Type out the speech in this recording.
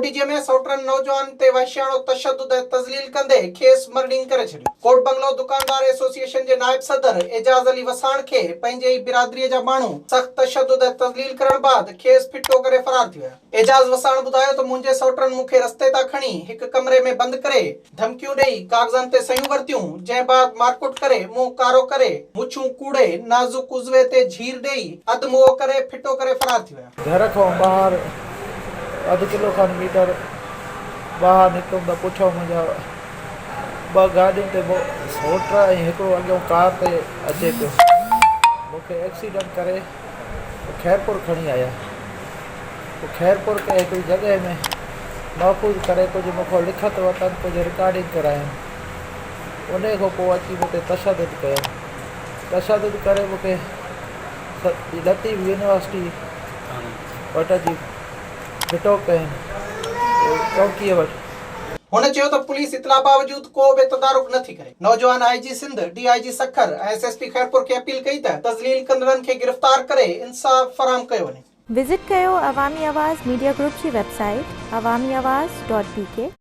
ڪوٽيجي ۾ سئوٽرن نوجوان تي وحشياڻو تشدد ۽ تذليل ڪندي کيس مرڻينگ ڪري ڇڏيو. ڪوٽ بنگلو دڪاندار ايسوسيئيشن جي نائب صدر اعجاز علي وساڻ کي پنهنجي ئي برادريء جا ماڻهو سخت تشدد ۽ تذليل ڪرڻ بعد کيس ڦٽو ڪري فرار ٿي ويا. اعجاز وساڻ ٻڌايو ته منهنجي سئوٽرن مون کي رستي تان کڻي هڪ ڪمري ۾ بند ڪري ڌمڪيون ڏئي ڪاغذن تي صحيحون ورتيون، جنهن بعد مارڪٽ ڪري منهن ڪارو ڪري، مڇون ڪوڙي، نازڪ عضوي تي جهير ڏئي، اڌ موئو ڪري، ڦٽو ڪري فرار ٿي ويا. گهر کان ٻاهر اڌ ڪلو کن ميٽر ٻاهر نڪتم ته پٺيان منهنجا ٻه گاڏين تي سئوٽ ۽ هڪڙو اڳيون ڪار تي اچي پيو. مون کي ايڪسيڊنٽ ڪري خيرپور کڻي آيا. پوء خيرپور ڪنهن هڪڙي جڳهه ۾ محفوظ ڪري ڪجهه مون کان لکت وتن، ڪجهه رڪارڊنگ ڪرايائين. انهيء کان پوء اچي مون تي تشدد ڪيائين. تشدد ڪري مون کي لطيف يونيورسٽي وٽ اچي ڦٽو ڪيائين، چونڪيء وٽ. هن چيو ته پوليس اطلاع باوجود ڪو به تدارڪ نه ٿي ڪري. نوجوان I G Sindh, D I G Sukkur ۽ S S P Khairpur کي اپيل ڪئي ته تذليل ڪندڙن کي گرفتار ڪري انصاف فراهم ڪيو وڃي. وزٽ ڪيو عوامي آواز ميڊيا گروپ جي website Awami Awaz dot B K.